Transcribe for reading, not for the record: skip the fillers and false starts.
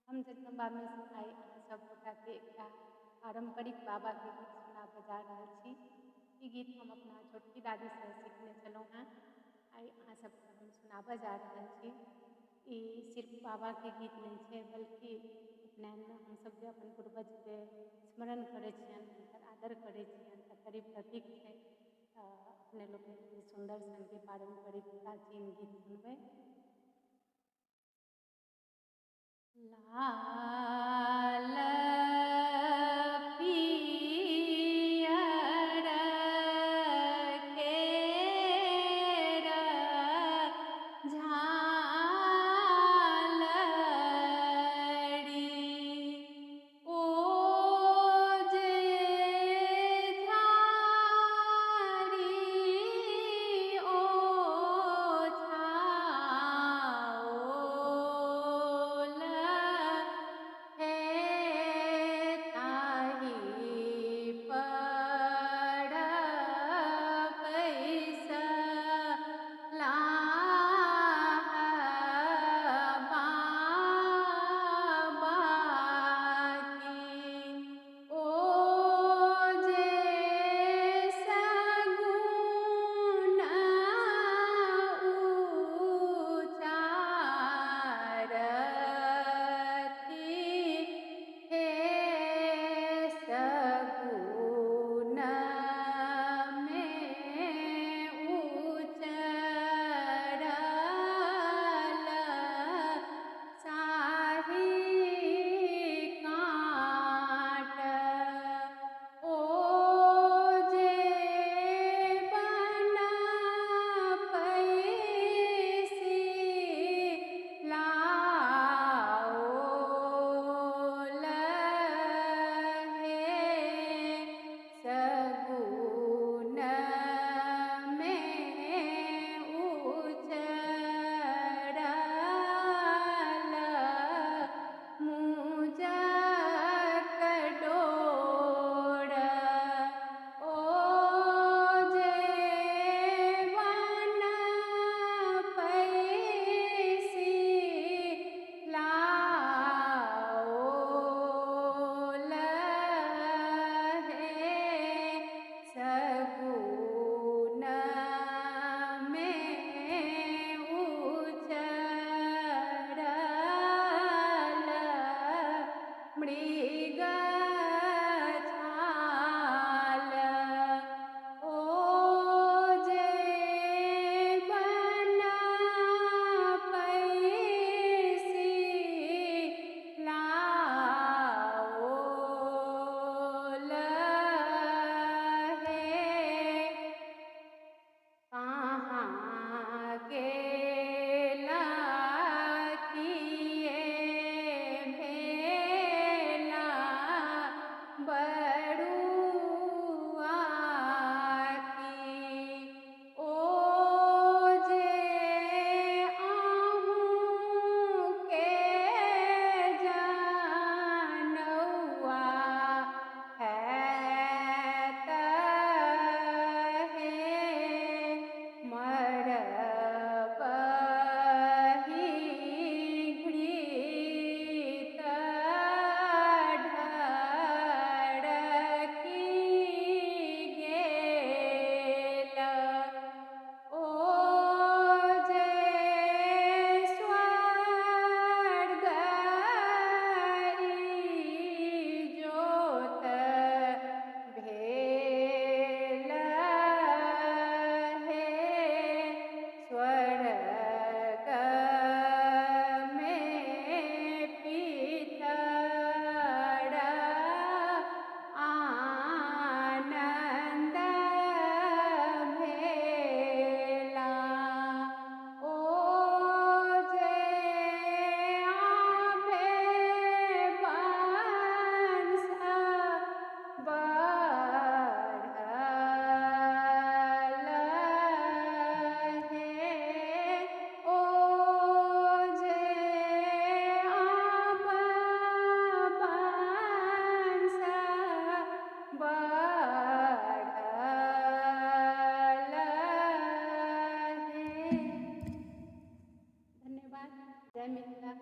हम जगदम्बा मिश्र आइ अहाँ सब गोटाके एकटा पारम्परिक बाबाके गीत सुनाबऽ जा रहल छी। ई गीत हम अपना छोटकी दादीसँ सिखने छलहुँ हेँ। आइ अहाँ सबके हम सुनाबऽ जा रहल छी। ई सिर्फ बाबाके गीत नहि छै, बल्कि उपनयनमे हमसब जे अपन पूर्वजके स्मरण करै छियनि, हुनकर आदर करै छियनि, तकर ई प्रतीक छै। तऽ अपने लोकनि ई सुन्दर सनके पारम्परिक प्राचीन गीत सुनबै। लाल पियर केर झालरि, ओ जे झारी ओछाओल हे, ताहि पर बैसलाह बाबा की, ओ जे सगुन उचारथि हे, सगुन मे उचरल साही काँट, ओ जे बन पैसि लाओल हे, सगुन मे उचरल मुजक डोर, ओ जे बन पैसि लाओल हे, सगुन मे उचरल मृग छाल, ओ जे बन पैसि लाओल हे, कहाँ गेला किए भेला बरुआ की, ओ जे अहूँ के जनौआ हैत हे, मरबहि घृत ढरकि गेल, ओ जे स्वर्ग इजोत भेल हे, स्वर्ग मे पितर आनन्द भेला, ओ जे आबे वंश बढ़ल हे, ओ जे आब वंश बढ़ल हे। धन्यवाद। जय मिथिला,